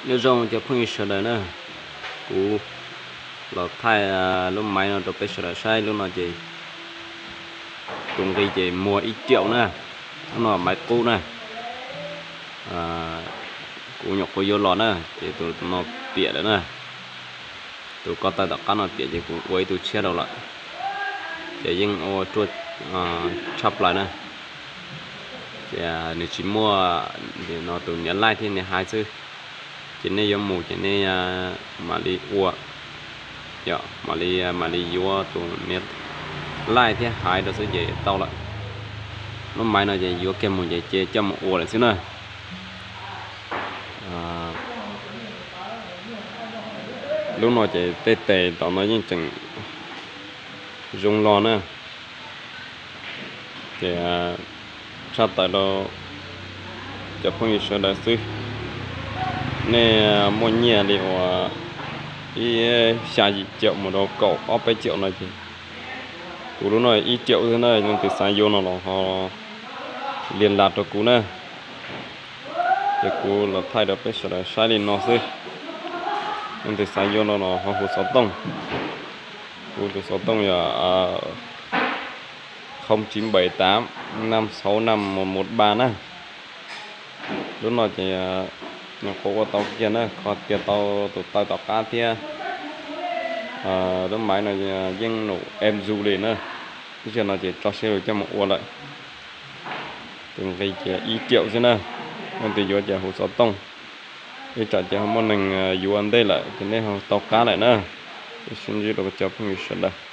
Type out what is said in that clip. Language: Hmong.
Nyob zoo cov phooj ywg sawv daws na, kuv los thaij lub maiv no rau peb sawv daws saib. Lub no ces tus nqi ces muag ib riaum na, lub no maiv qub na. Kuv nyuam qhuav yuav los na ces tus no piam lawm na. Tus ko taw tom qab no piam ces kuv ua ib tug tshiab rau lawm, ces yeej ua ruaj tshaj plaws na. Ces nws tsis muaj, no tus niam laij thiab niam haiv xwb, ces nej yuav mus ces nej mam li ua, mam li, mam li yuav tus niam laij thiab haiv rau xwb ces tau lawm. Lub maiv no ces yuav kiag mus ces ces coj mus ua lawm xwb na. Lub no ces tej tes tom no yeej tseem zoo los na. Ces tshaj tawm rau cov phooj ywg sawv daws xwb, nej muaj nyiaj li uas ib xya yim caum mus rau kaum ob peb caum no ces kuv lub no ib riaum xwb na, leej twg xav yuav no los ho lias las rau kuv na. Ces kuv los thaij rau peb sawv daws saib li no xwb. Leej twg xav yuav no los ho hu xov tooj. Kuv tus xov tooj yog không chín bảy tám năm sáu năm một một ba na. Lub no ces nyuam qhuav ua tau kiag na, kho tiag tau tus taw tom qab thiab. Lub maiv no yeej num em zu li na. Lub sij hawm no ces tso siab lug coj mus ua lawm. Tus nqi ces ib riaum xwb na. Leej twg yuav ces hu xov tooj. Ib tsam ces ho muaj neeg yuav ntej lawm ces nej ho tau qab lawm na. Sib ntsib rau cov phooj ywg sawv daws.